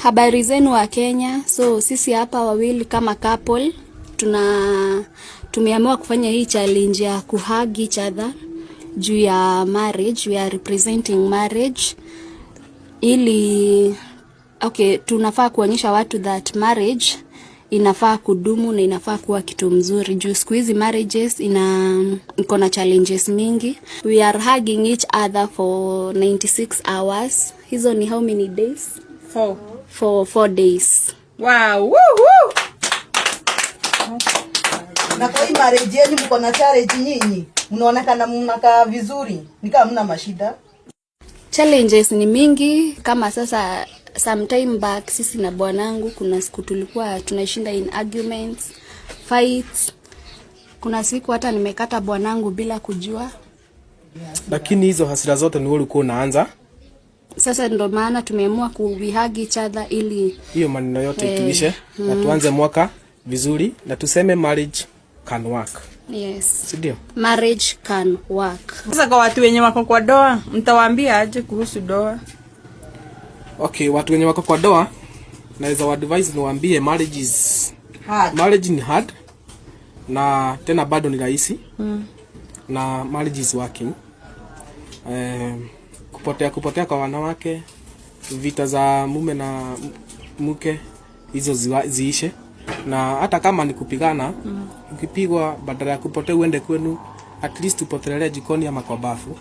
Habari zenu Wakenya. So sisi hapa wawili kama couple tumeamua kufanya hii challenge ya kuhug each other juu ya marriage. We are representing marriage ili, okay, tunafaa kuonyesha watu that marriage inafaa kudumu na inafaa kuwa kitu mzuri, juu siku hizi marriages iko na challenges mingi. We are hugging each other for 96 hours. Hizo ni how many days? Four. For 4 days. Wow. Woo, woo. Na kwa hii marriage yenu mko na challenge nyinyi? Mnaonekana mnakaa vizuri, ni kama mna mashida. Challenges ni mingi. Kama sasa, sometime back, sisi na bwanangu kuna siku tulikuwa tunashinda in arguments, fights. Kuna siku hata nimekata bwanangu bila kujua. Lakini hizo hasira zote ni wewe ulikuwa unaanza. Sasa ndo maana tumeamua ku we hug each other ili hiyo maneno yote ituishe na tuanze mwaka vizuri na tuseme marriage can work. Yes. Si ndio? Marriage can work. Sasa kwa watu wenye wako kwa ndoa, mtawaambia aje kuhusu ndoa? Okay, watu wenye wako kwa ndoa naweza wa advise, niwaambie marriage is Hard. Marriage ni hard na tena bado ni rahisi na marriage is working. Kupotea kupotea kwa wanawake, vita za mume na mke, hizo ziishe, na hata kama ni kupigana, ukipigwa, badala ya kupotea uende kwenu, at least upotelee jikoni ama kwa bafu,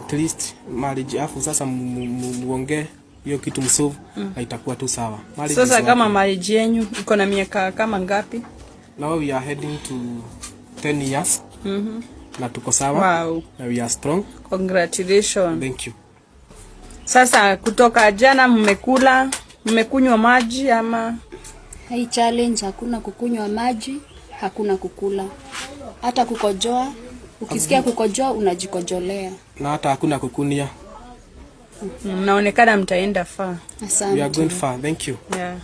at least marriage. Afu sasa muongee hiyo kitu, msolve na itakuwa tu sawa. Marriage Sasa is kama working. Marriage yenyu iko na miaka kama ngapi? Now we are heading to 10 years na tuko sawa na we are strong. Congratulations. Thank you. Sasa kutoka jana mmekula, mmekunywa maji ama? Hii challenge hakuna kukunywa maji, hakuna kukula, hata kukojoa. Ukisikia kukojoa, unajikojolea. Na hata hakuna kukunia. Mnaonekana mtaenda far. We are Asante. Going far. Thank you. Yeah.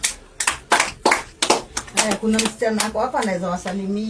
Haya, kuna msichana ako hapa anaweza wasalimia.